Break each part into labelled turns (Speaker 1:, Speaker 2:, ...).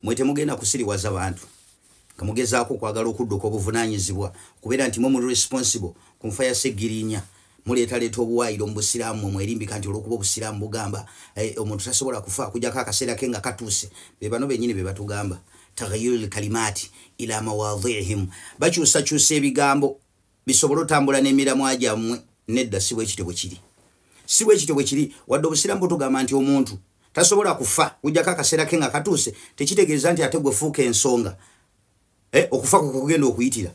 Speaker 1: Mwe temugenda kusiriwaza bantu. Kamugezaako kwagala okudduka obuvunaanyizibwa kubeera nti mwe muli responsible ku nfa ya Ssegirinya. Muleetaleeta obuwaayiro mu busiraamu mwe mwerimbika nti olw'okuba obusiraamu bugamba omuntu tasobola kufa okuggyako akaseera ke nga katuuse. Be bano bennyini be batugamba taghayyurul kalimaati ila mawaadhiihim, bakyusakyusa ebigambo bisobole otambula n'emiramwa gyammwe. Nedda, si bwe kityo bwe kiri, si bwe kityo bwe kiri. Wadde obusiraamu butugamba nti omuntu tasobola kufa kuggyako akaseera ke nga katuuse, tekitegeeza nti ate gwe fuuka ensonga okufa kwe kugenda okuyitira.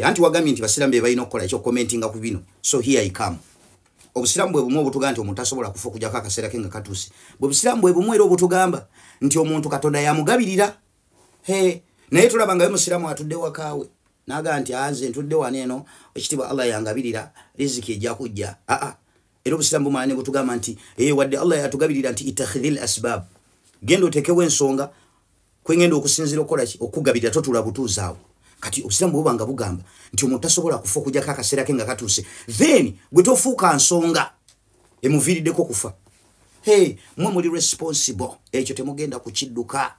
Speaker 1: Anti wagambye nti basiraamu be balina okukola ekyokukomentinga ku bino, so here I come. Obusiraamu bwe bumu obutugamba nti omuntu tasobola kufa okuggyako akaseera ke nga katuuse, bwe busiraamu bwe bumu era obutugamba nti omuntu Katonda yamugabirira. Naye tulaba nga musiraamu atudde wakaawe n'agamba nti anze ntudde wano eno, ekitiibwa Allah yangabirira, riziki ejja kujja. Aa, era obusiraamu bumala ne butugamba nti wadde Allah yatugabirira nti itakhidhil asbab, genda oteekewo ensonga kwengenda okusinziira okukola ki, okugabirira, totula butuuzaawo. Kati obusiraamu bwe buba nga bugamba nti omuntu tasobola kufa okuggyako akaseera ke nga katuuse, then gwe tofuuka nsonga emuviiriddeko kufa. Mwe muli responsible, ekyo temugenda kukidduka.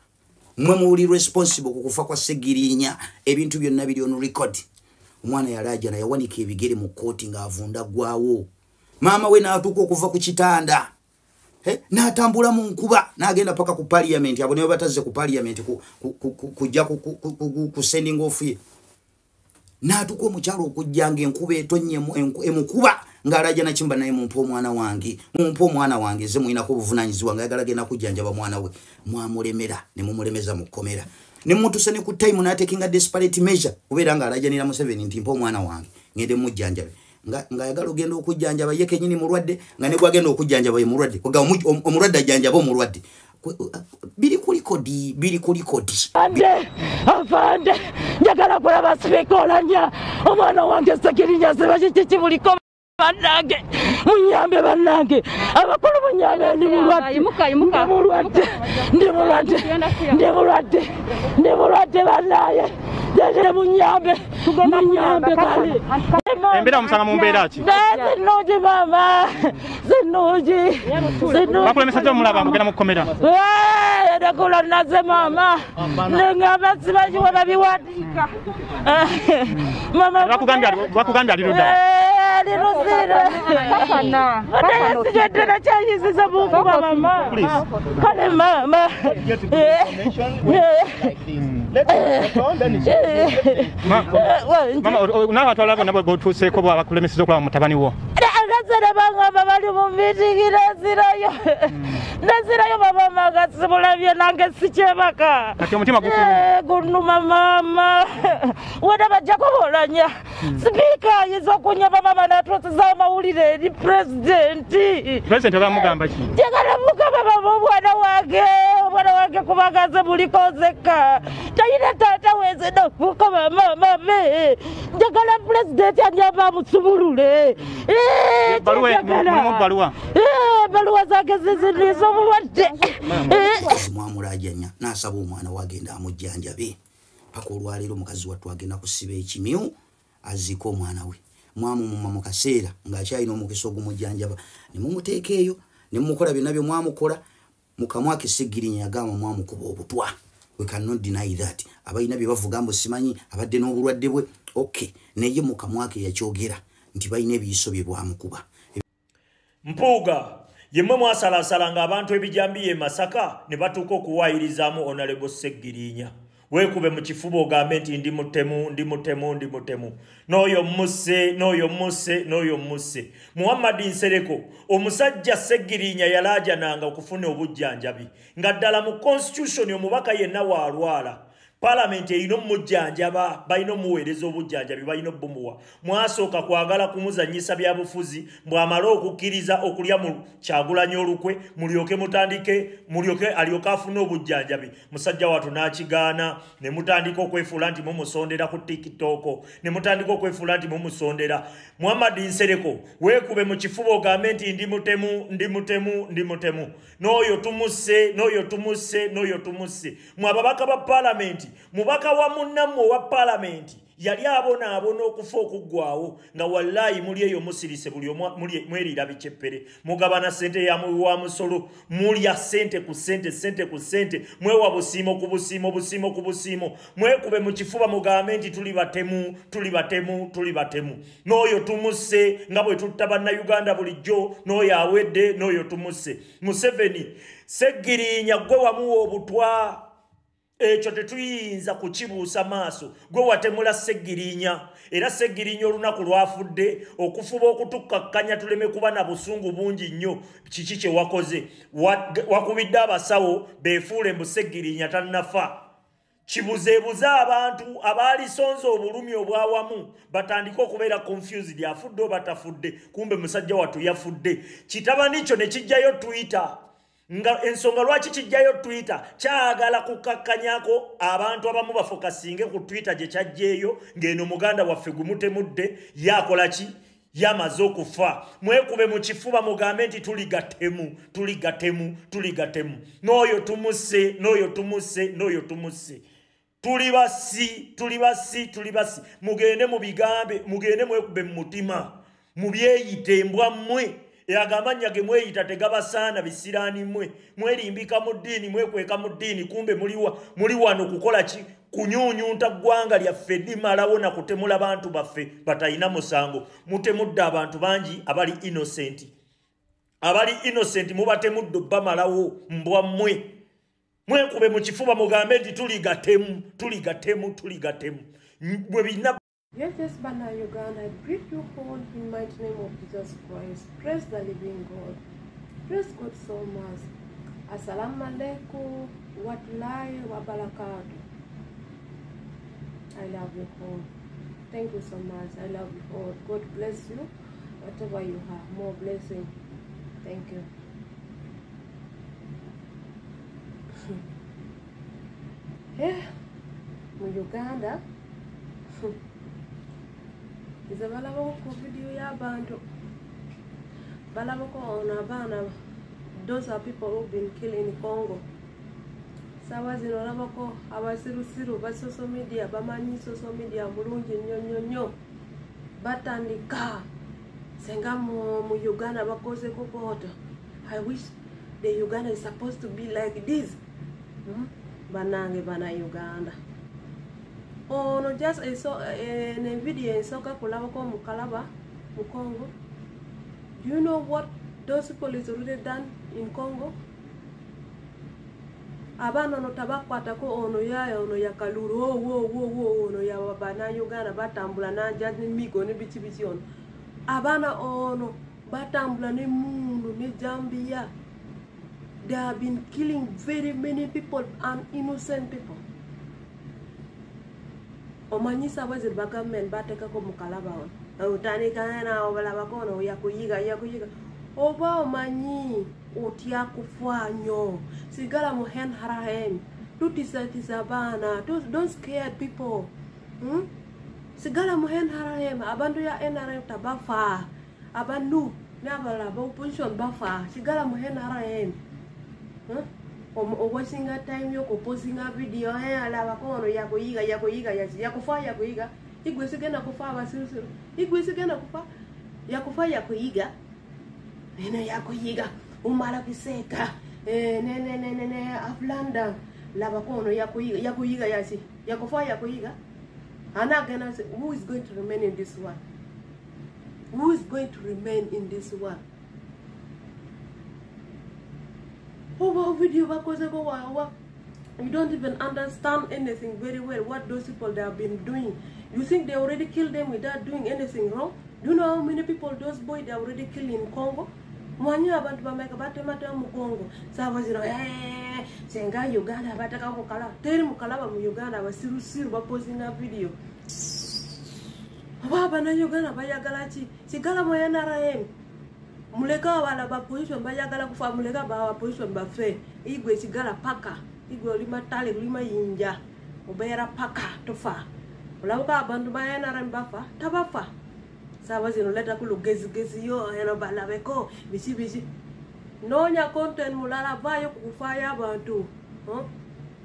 Speaker 1: Mwe muli responsible ku kufa kwa Ssegirinya. Ebintu byonna biri on record. Omwana yalaajana, yawanika ebigere mu kkooti ng'avunda gwawo. Maama we n'atuuka okuva ku kitanda n'atambula mu nkuba n'agenda paka ku parliament. Abo ne batazze ku parliament kujja ku sending off ye, n'atuuka omukyalo okujja ng'enkuba etonnye emukuba ng'alajana kimba naye, mumpe omwana wange, mumpe omwana wange, nze mulinako obuvunaanyizibwa, ng'ayagala genda kujjanjaba mwana we. Mwamulemera ne mumulemeza mu kkomera ne mutuuse ne ku time n'atekinga desperate measure kubeera ng'alajanira Museveni nti mpa omwana wange ngende mujjanjabe, ng'ayagala ogenda okujjanjaba ye kenyini mulwadde, nga ne gwagenda okujjanjaba ye mulwadde. Omulwadde ajjanjaba omulwadde. Biri ku record, biri ku record.
Speaker 2: Afande, afande, njagala kulaba Sipiika Olanya, omwana wange Ssegirinya simanyi kiki buliko. Bannange, munyambe, bannange abakulu, munyambe, ndi mulwadde, ndi mulwadde, ndi mulwadde, ndi mulwadde, ndi mulwadde, bannaye ddala munyambe, munyambe kale.
Speaker 3: Embeera omusanga mu mbeera ki?
Speaker 2: Zinungi maama, zinungi, zinungi.
Speaker 3: Bakulemesezza omulaba ng'ogenda mu kkomera.
Speaker 2: Nakula naze maama, nengamba simanyi we babiwandiika mama.
Speaker 3: Bakugambye ali ludda?
Speaker 2: Ali Luzira. Naye nakyayisiza munkuba mama. Kale maama.
Speaker 3: N'abantu abalala bonna botuuseeko bakulemesezza okulaba mutabani wo?
Speaker 2: Akasera bangamba bali mu miitingi, nazirayo, nazirayo mama, nga simulabye nange sikyebaka.
Speaker 3: Kati omutima
Speaker 2: gunuma maama. Wena bajja kubolanya, Sipiika ayinza okunyamba mama natuusiza amawulire eri pulezidenti.
Speaker 3: Pulezidenti oba mugamba ki?
Speaker 2: Njagala mugamba mama, omwana wange, omwana wange, kubanga nze muliko nzekka, talina taata wenze nokukoma maama be. Njagala pulezidenti anyamba amusumulule.
Speaker 3: Mulimu bbaluwa?
Speaker 2: Ebbaluwa zange ziziniza obulwadde.
Speaker 1: Mwamulajanya n'asaba omwana we agenda amujjanjabe. Paka olwaleero omukazi wattu agenda kusiba ekimyu aziike omwana we. Mwamumuma mu kaseera ng'akyalina omukisa ogumujjanjaba ne mumuteeka eyo ne mumukola byonna bye mwamukola. Mu kamwa ke Ssegirinya yagamba mwamukuba obutwa. We cannot deny that. Abalina bye bavuga mbu simanyi abadde n'obulwadde bwe, okay, naye mu kamwa ke yakyogera nti balina ebiyiso bye bwamukuba.
Speaker 4: Mpuuga, yemmwe mwasalasalanga abantu ebijambiya e Masaka ne batuuka okuwaayirizaamu Honorable Ssegirinya. Weekube mu kifuba ogambe nti ndi mutemu, ndi mutemu, ndi mutemu, n'oyo musse, n'oyo musse, n'oyo musse. Muhammadi Nsereko, omusajja Ssegirinya yalaajananga okufuna obujjanjabi nga ddala mu constitution omubaka yenna waalwala, Palamenti erina omujjanjaba, balina omuweereza obujjanjabi, balina obumuwa. Mwasooka kwagala kumuzanyisa byabufuzi bw'amale okukkiriza okulya mu Kyagulanyi olukwe, mulyoke mutandike, mulyoke alyoke afune obujjanjabi. Musajja wattu n'akigaana ne mutandika okwefuula nti mumusondera ku TikTok, ne mutandika okwefuula nti mumusondera. Muhammadi Nsereko, weekube mu kifuba ogambe nti ndi mutemu, ndi mutemu, ndi mutemu, n'oyo tumusse, n'oyo tumusse, n'oyo tumusse. Mwe ababaka ba Palamenti. Palamenti, mubaka wa munnammwe owa palamenti yali abonaabona okufa okuggwawo, nga wallayi muli eyo musirise buli mwerira biceppere, mugabana ssente ya wa musolo, mulya ssente ku ssente, ssente ku ssente, mwewa busiimo ku busiimo, busiimo ku busiimo, mwekube mu kifuba mugambe nti tuli batemu, tuli batemu, tuli batemu. N'oyo tumusse nga bwe tutta bannayuganda bulijjo, n'oyo awedde, n'oyo tumusse. Museveni, Ssegirinya gwe wamuwa obutwa, ekyo tetuyinza kukibuusa maaso. Gwe watemula Ssegirinya, era Ssegirinya olunaku lwafudde okufuba okutukkakkanya tuleme kuba na busungu bungi nnyo. Kiki kye wakoze? Wakubidde abasawo beefuule mbu Ssegirinya tannafa. Kibuzeebuze abantu abaalisonze obulumi obwawamu batandike okubeera confused, afudde oba tafudde, kumbe musajja wattu yafudde. Kitabani kyo ne kijjayo Twitter, nga ensonga lwaki kijjayo Twitter, kyagala kukakkanyako abantu abamu bafokasinge ku Twitter gye kyajjeeyo ng'eno muganda waffe gumutemudde yakola ki, yamaze okufa. Mwekube mu kifuba mugambe nti tuli gatemu, tuli gatemu, tuli gatemu, n'oyo tumusse, n'oyo tumusse, n'oyo tumusse. Tuli bassi, tuli bassi, tuli bassi. Mugende mubigambe, mugende mwekube mu mutima, mubyeyite mbwa mmwe. Agamanya ge mweyita tegabasaana bisiraani mmwe, mwerimbika mu ddiini, mwekweka mu ddiini, kumbe muli wano kukola ki? Kunyuunyunta ggwanga lyaffe limalawo na kutemula bantu baffe batalina musango. Mutemudde abantu bangi abali innocent, abali innocent mubatemudde bamalawo mbwa mmwe. Mwekube mu kifuba mugambe nti tuli gatemu, tuli gatemu, tuli gatemu. Mwe bina.
Speaker 5: Yes, yes, Bana Uganda, I greet you all in mighty name of Jesus Christ. Praise the living God. Praise God so much. Assalamu alaikum warahmatullahi wabarakatuh. I love you all. Thank you so much. I love you all. God bless you. Whatever you have, more blessing. Thank you. Yeah, mu Uganda. Nze balabako ku video y'abantu, balabako ono abaana, those are people who've been killed in Congo. Sawa zino olabako abasirusiru ba social media, bamanyi social media bulungi nnyo nnyo nnyo, batandika senga mu Uganda bakozeko bota. I wish the Uganda is supposed to be like this. Banange bana Uganda. Ono just ne video ensooka kulabako mukalaba mu Congo. Do you know what those people is already done in Congo? Abaana ono tabakwatako, ono yaya, ono yakalulu, oh, wo, wo, wo, ono ya bana Uganda batambula n'ajja n'emigo ne biki biki ono. Abaana ono batambula n'emmundu ne jambiya. They have been killing very many people and innocent people. Omanyi sawa zino ba government bateekako mukalaba ono, otandika nawo balabako ono yakuyiga yakuyiga, oba omanyi otya kufa nnyo. Sigala mu NRM, tutisatiisa abaana, don't scare people. Sigala mu NRM, abantu ya NRM tabafa, abantu n'abalala ba opposition bafa. Sigala mu NRM. Owasinga time yokuposinga video, alabako ono yakuyiga yakuyiga yakufa yakuyiga, igwe sigenda kufa abasirusiru, igwe sigenda kufa yakufa yakuyiga, eno yakuyiga umala kiseka ne ne ne ne ne aflanda labako ono yakuyiga yakuyiga yasi yakufa yakuyiga. Anagena, who is going to remain in this one? Who is going to remain in this one? Oh, video you don't even understand anything very well what those people they have been doing. You think they already killed them without doing anything wrong? Do you know how many people those boys they already killed in Congo? Mwanyi abantu bameka batemata mu Congo. Sawa zino senga Uganda bataka mukalaba. Teri mukalaba mu Uganda basirusiru baposinga video. Aba bana Uganda bayagala ki? Sigala mu NRM. Muleka abala ba position bayagala kufa, muleka ba position bafe. Igwe sigala paka. Igwe olima tale olima yinja. Obeera paka tofa. Olabuka abantu ba NRM bafa tabafa. Sawa zino leta kulugezigezi yo eno balabeko biki biki. Noonya content mulala vayo kukufaya abantu.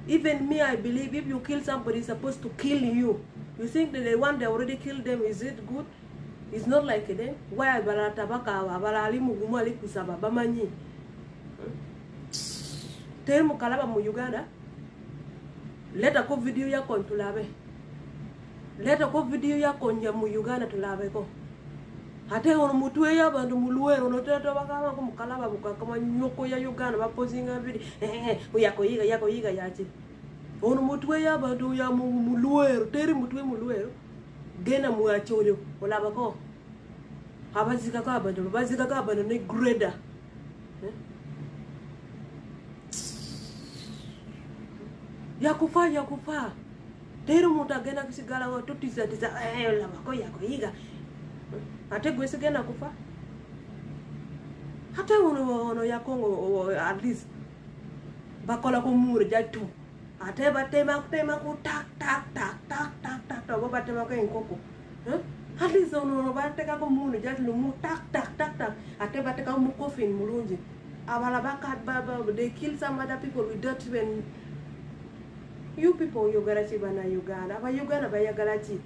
Speaker 5: Even me, I believe if you kill somebody, it's supposed to kill you. You think that the one that already killed them, is it good? It's not like them. Why abala tabaka abala ali mugumu ali kusaba bamanyi. Teri mukalaba mu Uganda. Leta ko video yako tulabe. Leta ko video yako nja mu Uganda tulabe ko. Ate ono mutwe y'abantu mu Luweero ono tata bakaba ko mukalaba bukakama nyoko ya Uganda bapozinga bidi yakoyiga yakoyiga yaki. Ono mutwe y'abantu ya mu Luweero teri mutwe mu Luweero. Genda mu Acholi olabako. Abazikako abantu bazikako abantu ne grader. Yakufa yakufa. Teri omuntu agenda kusigala wa tutiza tiza olabako yakoyiga. Ate gwe sigenda kufa. Ate ono ya Congo at least bakola ko mure jatu. Ate batema kutema ku tak tak tak tak tak tak tak batema ko enkoko. At least ono bateka ko mure jatu lumu tak tak tak tak. Ate bateka mu coffin mulungi. Abala baka baba they kill some other people without even you people yogara chi bana Uganda. Aba Uganda bayagala chi.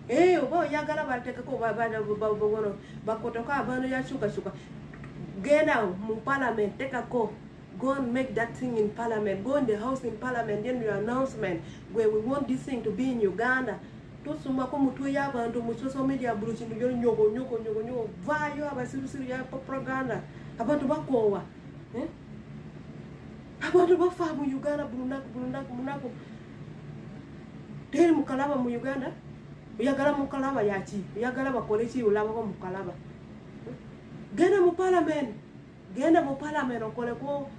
Speaker 5: Oba oyagala batekako babono bakotoka abantu ya shuka shuka. Genda mu parliament tekako. Go and make that thing in parliament. Go in the house in parliament, then your announcement where we want this thing to be in Uganda. Tosuma ko mutwe y'abantu mu social media buli kintu yo nyoko nyoko nyoko nyoko vayo abasirusiru ya propaganda. Abantu bakowa. Abantu bafa mu Uganda bunaku bunaku bunaku. Teri mukalaba mu Uganda. Uyagala mukalaba yaki, uyagala bakole ki ulaba ko mukalaba. Genda mu parliament. Genda mu parliament okole ko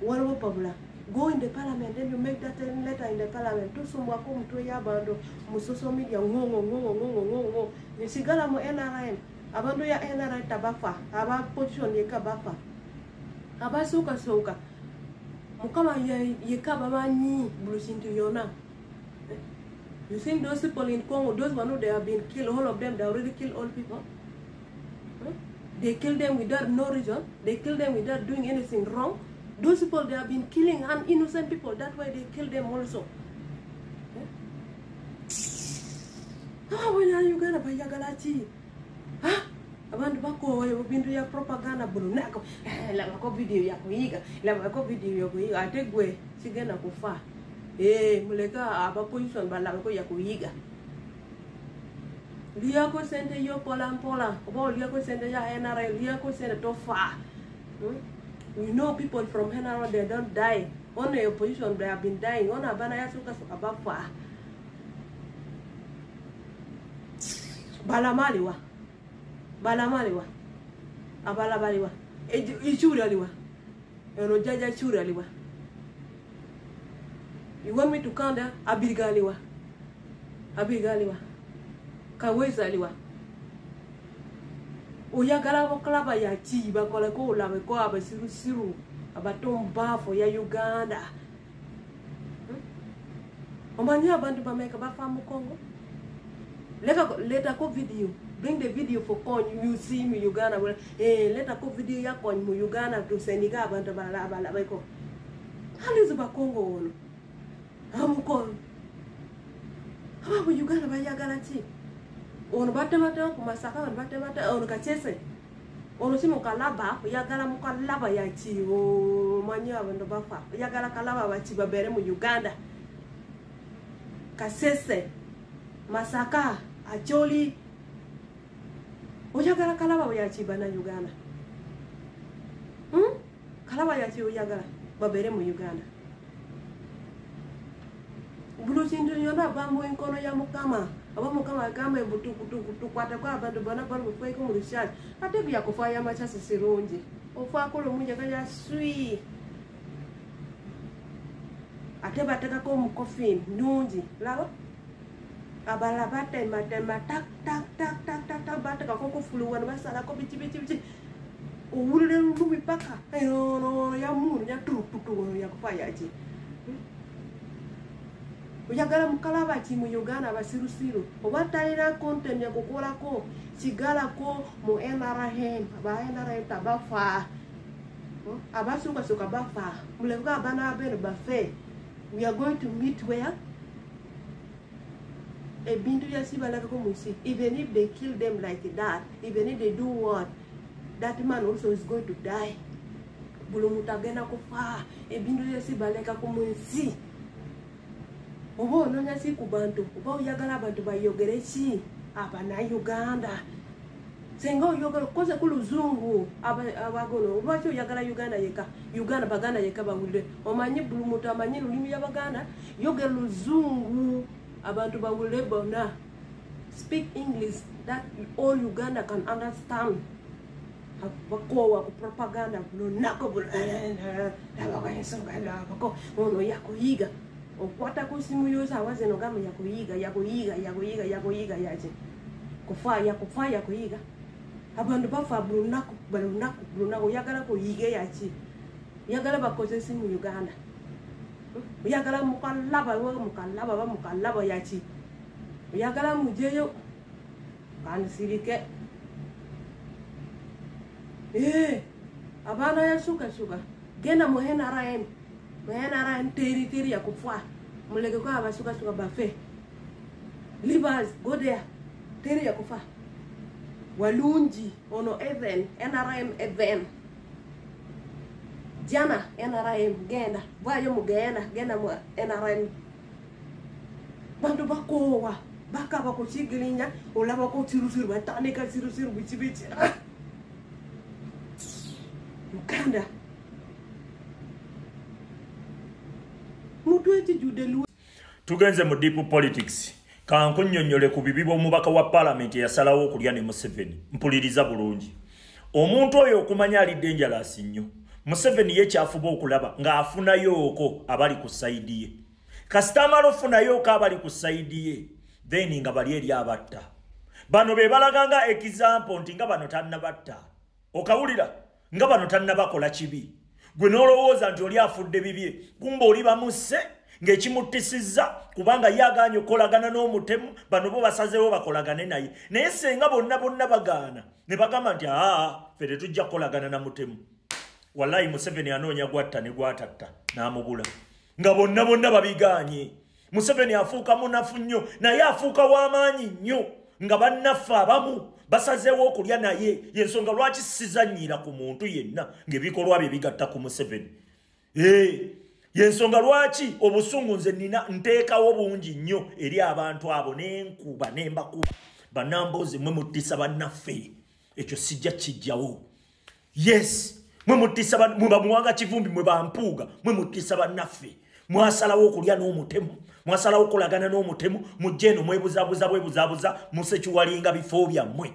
Speaker 5: waliwo pabula. Go in the parliament then you make that letter in the parliament. Tusumwa ko mutwe y'abantu mu social media ngongo ngongo ngongo ngongo. Nisigala mu NRM. Abantu ya NRM tabafa, aba position yeka bafa. Abasuka soka. Mukama yeka bamanyi buli kintu yona. You think those people in Congo, those ones who they have been killed, all of them, they already killed all people? Huh? They kill them without no reason. They kill them without doing anything wrong. Those people, they have been killing innocent people. That's why they kill them also. Ah, when are you gonna buy Yagalachi? Huh? Abantu bako bintu ya propaganda bulunako. Labako video ya kuiga. Labako video ya kuiga. Ate gwe sigena kufa. Muleka aba position balabako ya kuyiga. Liyako sente yo pola mpola. Oba liyako sente ya NRA, liyako sente tofa. We know people from NRA, they don't die. On the opposition, they have been dying. On abana ya suka suka bafa. Balamaliwa. Balamaliwa. Abalabaliwa. Ichuri aliwa. Eno jaja ichuri aliwa. You want me to count that? Abirigaliwa. Abirigaliwa. Kaweza aliwa. Oyagala bokalaba ya chi bakola ko olabe ko abasirusiru abatomba ya Uganda. Omanyi abantu bameka bafa mu Congo. Leta ko video. Bring the video for Kony. You see me Uganda. Leta ko video ya Kony mu Uganda to Senegal abantu balaba ko. Halizo ba Congo ono. Amuko. Aba Uganda bayagala chi. Ono batemata ku Masaka, ono batemata ono Kachese. Ono si mukalaba, oyagala mukalaba ya chi o manyi abantu bafa. Oyagala kalaba bachi babere mu Uganda. Kasese, Masaka, Acholi. Oyagala kalaba ya chi bana Uganda. Kalaba ya chi oyagala babere mu Uganda. Bulu kintu yona bambu enkono ya mukama. Aba mukama agambe tukwata kwa abantu bana bali mufeiko mu research. Ate byakufa ya machasi sirungi. Ofaako lumunja kaya swi. Ate batekako mu coffin nungi. Laba abala batema tema tak tak tak tak tak tak batekako kufulu wano basalako bichi bichi bichi. Owulire lulumi paka. No ya munu ya tu tu tu yakufa yachi. Oyagala mukalaba ki mu Uganda basirusiru oba talina content ya kukolako kigalako mu NRM aba NRM tabafa abasukasuka bafa muleka abana abene bafe. We are going to meet where? Ebintu byasi balekako mu nsi. Even if they kill them like that, even if they do what, that man also is going to die. Buli muntu agenda kufa. Ebintu byasi balekako mu nsi. Oba onoonya si ku bantu, oba oyagala abantu bayogere ki? Abannayuganda. Senga oyogera okoze ku luzungu abagono, oba ki oyagala Uganda yekka, Uganda Baganda yekka bawulire. Omanyi buli muntu amanyi lulimi y'Abaganda, yogera luzungu abantu bawulire bonna. Speak English that all Uganda can understand. Bakowa ku propaganda lunako ono yakuyiga. Okwata ku simu yo sawa zino gamba yakuyiga yakuyiga yakuyiga yakuyiga yaje kufa yakufa yakuyiga. Abantu bafa bulunaku bulunaku bulunaku. Oyagala kuyiga yaki? Oyagala bakozese mu Uganda? Oyagala mukalaba mukalaba ba mukalaba yaki? Oyagala mujeyo kansirike. Abaana yasuka suka genda mu NRM, mu NRM teri teri yakufa. Muleke ko abasuka suka bafe. Leave us, go there. Teri yakufa. Walunji ono even NRM even jana NRM genda vayo mugenda genda mu NRM. Bantu bakowa bakaba kuchigilinya olaba ko tirusiru batandika tirusiru bichi bichi. Uganda mutu ekijudde.
Speaker 4: Tugenze mu deep politics. Kankunnyonnyole ku bibi bw'omubaka wa paalamenti eyasalawo okulya ne Museveni. Mpuliriza bulungi. Omuntu oyo okumanya ali dangerous nnyo. Museveni ye kyafuba okulaba ng'afunayooko abali ku sayidi ye. Kasita amala ofunayooko abali ku sayidi ye, then nga bali eri abatta. Bano be balaga nga example nti nga bano tannabatta. Okawulira nga bano tannabakola kibi. Gwe n'olowooza nti oli afudde bibye, kumbe oli bamusse ng'ekimuttisizza kubanga ye agaanye okukolagana n'omutemu, bano bo basazeewo bakolagane naye. Naye senga bonna bonna bagaana ne bagamba nti aa ffe tetujja kukolagana na mutemu. Wallahi Museveni anoonya gwatta ne gwatatta n'amubula. Nga bonna bonna babigaanye. Museveni afuuka munafu nnyo naye afuuka w'amaanyi nnyo nga bannaffe abamu basazeewo okulya naye. Y'ensonga lwaki sizannyira ku muntu yenna ng'ebikolwa bye bigatta ku Museveni. Yensonga lwaki obusungu nze nina nteekawo bungi nnyo eri abantu abo n'enkuba n'embakuba. Bannambozi mwe muttisa bannaffe, ekyo sijja kijjawo. Yes, mwe muttisa mwe bamuwanga Kivumbi, mwe bampuuga, mwe muttisa bannaffe. Mwasalawo okulya n'omutemu, mwasalawo okolagana n'omutemu, mujje eno mwebuzaabuza bwebuzaabuza musekiwalinga bifo byammwe.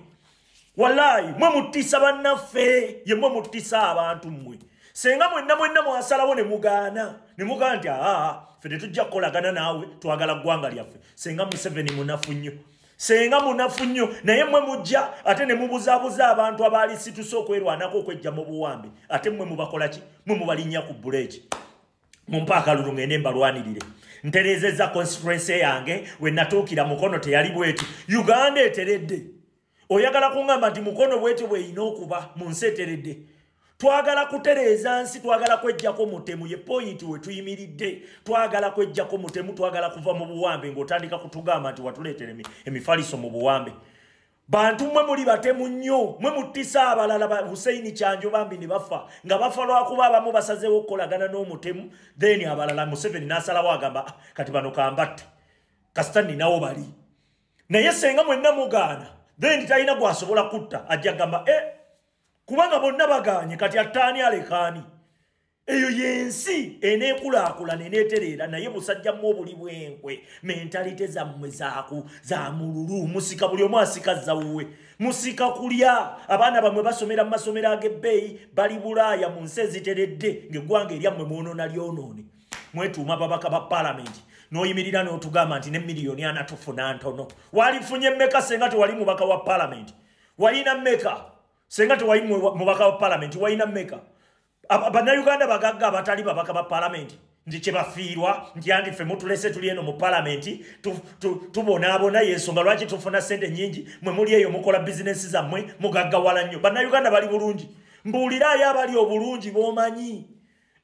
Speaker 4: Wallahi mwe muttisa bannaffe, ye mwe muttisa abantu mmwe. Senga mwenna mwenna mwasalawo ne mugaana ne mugaana nti aa ffe tetujja kukolagana naawe, twagala ggwanga lyaffe. Senga Museveni munafu nnyo, senga munafu nnyo, naye mmwe mujja ate ne mubuzaabuza abantu abaali situse okwerwanako okwejja mu buwambe, ate mmwe mubakola ki? Mmwe mubalinnya ku buleeki. Mumpe akalulu ngende mbalwanirire. Ntereezezza constituency yange we natuukira Mukono teyali bweti. Uganda eteredde. Oyagala kuŋŋamba nti Mukono bweti bw'erina okuba mu nsi eteredde? Twagala kutereeza nsi, twagala kwejjako mutemu. Ye point we tuyimiridde. Twagala kwejjako mutemu, twagala kuva mu buwambe. Ng'otandika kutugamba nti watuleetera emifaliso mu buwambe. Bantu mmwe muli batemu nnyo, mwe muttisa abalala ba Hussein Kyanjo bambi ne bafa. Nga bafa lwakuba abamu basazeewo okukolagana n'omutemu, then abalala Museveni n'asalawo agamba kati bano kambatte, kasita nninawo bali. Naye senga mwenna mugaana, then talina gw'asobola kutta, ajja gamba kubanga bonna bagaanye kati attaani alekaani. Eyo yensi eneekulaakulana eneetereera, naye busajja mmwe obuli bwenkwe, mentalite zammwe za mululu. Musika buli omu asika zawuwe, musika kulya. Abaana bammwe basomera mu masomero ag'ebbeeyi, bali Bulaaya mu nsi eziteredde, ng'eggwanga eryammwe mwonoona lyonoone. Mwetuuma ababaka ba paalamenti n'oyimirira n'otugamba nti ne 4 million tufuna ntono. Walifunye mmeka senga tewali mubaka wa paalamenti? Walina mmeka senga tewali mubaka wa paalamenti? Walina mmeka? Bannayuganda bagagga abatali babaka ba paalamenti nti kye bafiirwa nti andi ffe mutulese tuli eno mu paalamenti tubonaabona, y'ensonga lwaki tufuna ssente nnyingi, mwe muli eyo mukola bizinensi zammwe mugaggawala nnyo. Bannayuganda bali bulungi. Mbuuliraayo abali obulungi b'omanyi.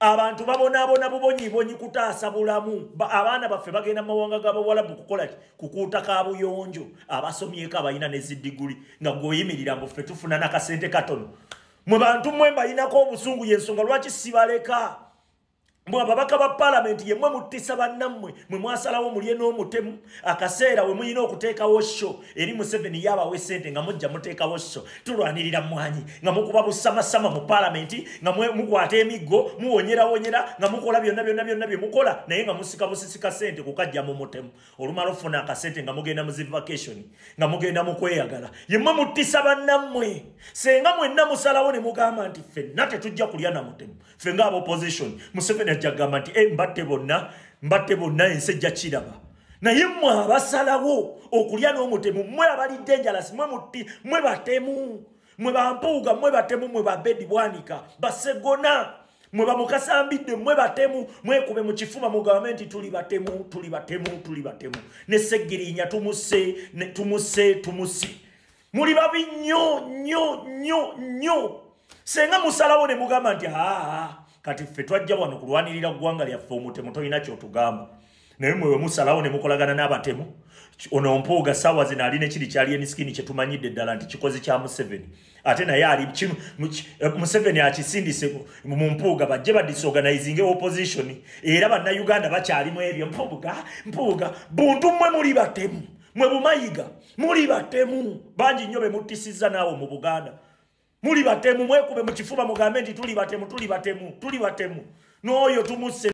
Speaker 4: Abantu babonaabona bubonyibonyi kutaasa bulamu. Abaana baffe bagenda mu mawanga g'abawalabu kukola ki? Kukuuta kabuyonjo. Abasomyeko abalina ne ziddiguli nga gweoyimirira mbu ffe tufuna n'akasente katono. Mwe bantu mmwe mbayinako obusungu, y'ensonga lwaki sibaleka. Mwe ababaka ba paalamenti ye mmwe muttisa bannammwe, mwe mwasalawo mulye n'omutemu. Akaseera we muyina okuteekawo sho eri Museveni yabawa essente nga mujja muteekawo sho. Tulwanirira mmwanyi nga mukuba busamasama mu paalamenti, nga mukwata emiggo, muwonyerawonyera, nga mukola byonna byonna byonna bye mukola, naye nga musika busisika ssente kukajja mu mutemu. Olumala ofuna akasente nga mugenda mu zi vacation, nga mugenda mu kweyagala. Ye mmwe muttisa bannammwe. Senga mwenna musalawo ne mugamba nti ffenna tetujja kulya na mutemu, ffe nga opposition, Museveni ajja kugamba nti mbatte bonna ensi ejja kiraba. Naye mmwe abasalawo okulya n'omutemu, mmwe abali dangerous, mmwe mutti, mmwe batemu, mmwe bampuuga, mmwe batemu, mmwe babedi bwanika, basegona, mmwe bamukasambidde, mmwe batemu. Mwekube mu kifuba mugambe nti tuli batemu, tuli batemu, tuli batemu. Ne Ssegirinya tumusse, tumusse, tumusse. Muli babi nnyo nnyo nnyo nnyo. Senga musalawo ne mugamba nti aa kati ffe twajja wano kulwanirira ggwanga lyaffe, omutemu tolina ky'otugamba. Naye mwe musalawo ne mukolagana n'abatemu. Ono Mpuuga ssaawa zino alina ekiri kyali enisikini kye tumanyidde ddala nti kikozi kya Museveni. Ate naye ali Museveni akisindise mu Mpuuga bajje badisorganizinge opposition. Era bannayuganda bakyalimu ebyo Mpuuga, Mpuuga. Buntu mmwe muli batemu, mwe bumayiga muli batemu. Bangi nnyo be muttisizza naawe mu Buganda. Muli batemu, mwekube mu kifuba mugambe nti tuli batemu, tuli batemu, tuli batemu. N'oyo tumusse.